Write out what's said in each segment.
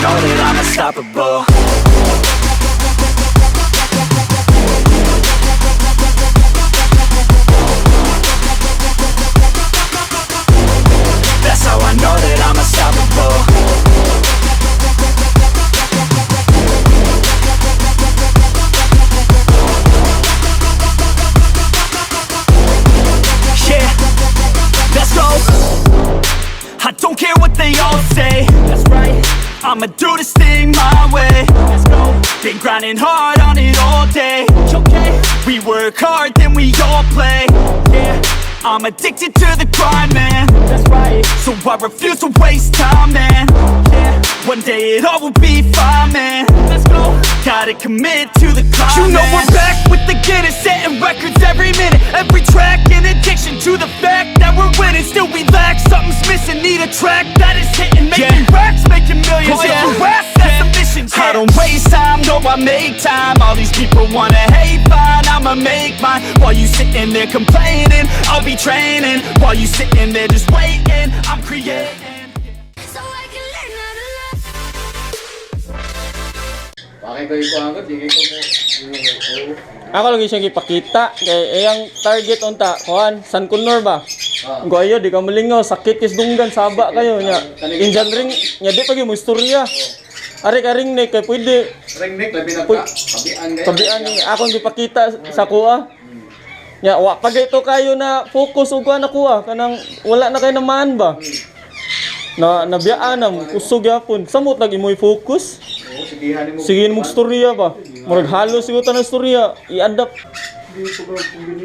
know that I'm unstoppable. That's how I know that I'm unstoppable. Yeah, let's go. I don't care what they all say. That's right. I'ma do this thing my way. Let's go. Been grinding hard on it all day. Okay. We work hard, then we all play. Yeah. I'm addicted to the grind, man. That's right. So I refuse to waste time, man. Yeah. One day it all will be fine, man. Let's go. Gotta commit to the climb. You know we're back with the Guinness, setting records every minute, every track. An addiction to the fact that we're winning. Still we lack something's missing. Need a track that is hitting, making racks, making millions. Oh, yeah. If that's the mission. I don't waste time, no, I make time. All these people wanna hate, fine, I'ma make mine. While you sitting there complaining, I'll be training. While you sitting there just waiting, I'm creating. So I can learn how to love. Pakay ko yung kuangot, di kay ko mo. Oo. Ako lang siyang ipakita kay iyang target unta kuan San Kunor ba. Ah. Ko ayo di ka malingaw, sakit kis dunggan, saba kayo nya. Indian ring nya di pa gyud mo istorya. Ari ka ring neck kay pwede Ring neck, labi na Uy. ka. Tabian kayo. tabian ni akong gipakita sa kuha. Nya wa pa gyud to kayo na focus og kuan nakuha kanang wala na kayo namaan ba. Na nabiyaan na kusog gyapon. Samot nag imoy focus. Oo, sigihan nimo. Sige mo istorya ba. Murag halos siguro ta ng istorya i-adapt.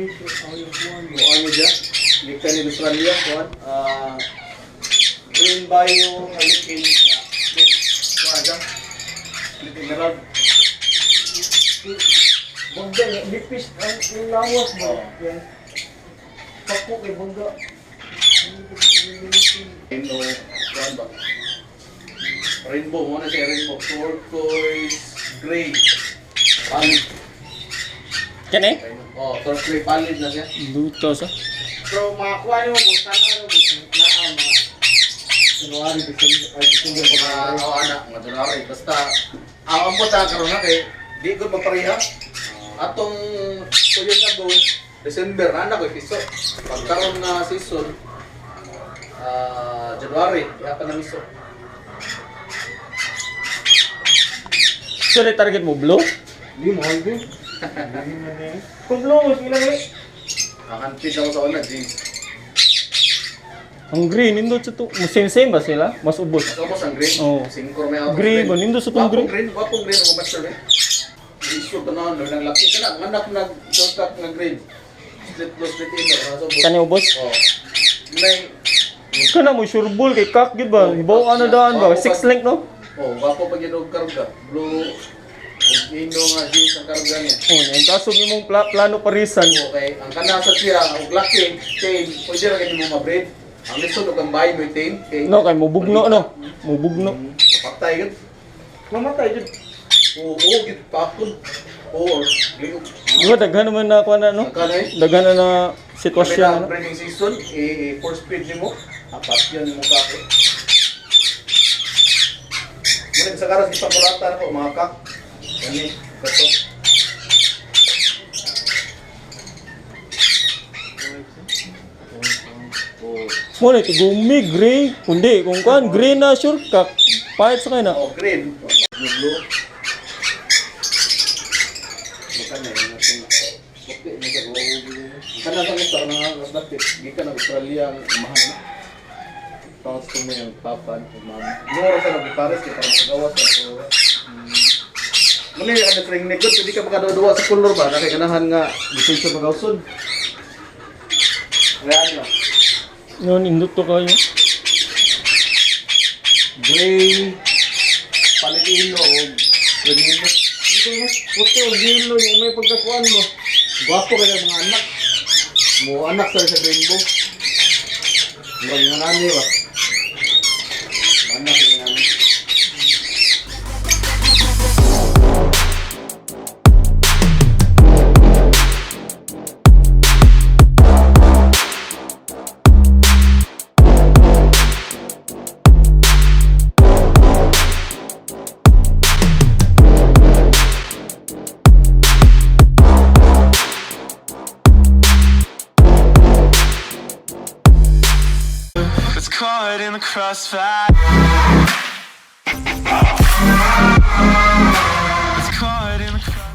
Kuan mo dyan. Gikan ni Australia, kuan. Ah, green bio, halikin, nga. Split, kuan siya. Split emerald. Bangga, nipis ang yung lawas mo. Yan. Pako kay bangga. Ino, kuan ba? Rainbow, mo na siya rainbow. Turquoise, gray. Pallid. Kani? Oh, turquoise pallid na siya. Duto sa. Pero makakuha nimo kung saan ano mo naa mga January, December, ay December pa Mga oh, anak, mga January. Basta, ang ambot ha, karon na kay, di ko magpareha. Atong 2 years ago, December, na anak ko, piso. Pagkaroon na season, ah, January, kaya pa na miso. So, target mo blue? Hindi mo, hindi. Kung blue, mas ilang eh. Kakanpid ako sa una, jeans. Ang green, nindot sa to. Mas same same ba sila? Mas ubos. Mas ubos ang green. Oo. Singkor may ako. Green ba? Nindot sa tong Gwapong green. green. Gwapong green. Ako master eh. Issue to na, nang laki ka na. Ang anak nag shortcut nga green. Split blue, split inner. Nasa ubos. Kani ubos? Oh. May, Kana mo sure ball kay kak gid ba? Hibaw ano daan ba? Six link no? Oh, gwapo pag yun og karga. Blue, ug ino nga jeans ang karga niya. Oh, yung kaso imong plano parisan. Okay, ang kanasa siya, og laki, tame, pwede ra kini mo ma-breed. Ang lisod og ang bahay mo tame, kay No kay mubugno no. Mubugno. Patay gud. Mamatay jud. Oo, oo, gid pakon. Oo, liog. Di ba daghan naman na kuan na no? Ang kanay. Daghan na na sitwasyon Kami na ano. breeding season, i four speed nimo. Apat yun nimo kake. Muna sa karas ipakulata na ko mga kak. Kani, kato. Oh, Mo na tigumi gray, kundi kung kuan gray na sure kak. Pahit sa kay na. oh, green. Blue, blue. Bukan na yun. Bukti na sa Kana sa kita na nga dapit. Gikan ang Australia ang umahan na. Pangas ko mo yung papa at mama. Mura sa nag Paris kay para magawas sa ko. Muna yung ano ring neck pwede ka makadua sa color ba? Nakay ganahan nga lisensya pagawson. Kaya ano? Noon indot to kayo. Gray, paligino o granino. Puti o gilo niya, may pagkakuan mo. Gwapo kaya mga anak. Mo anak sa rainbow. Murag nga nani ba? Anak sa nani. Caught in the crossfire. It's caught in the crossfire.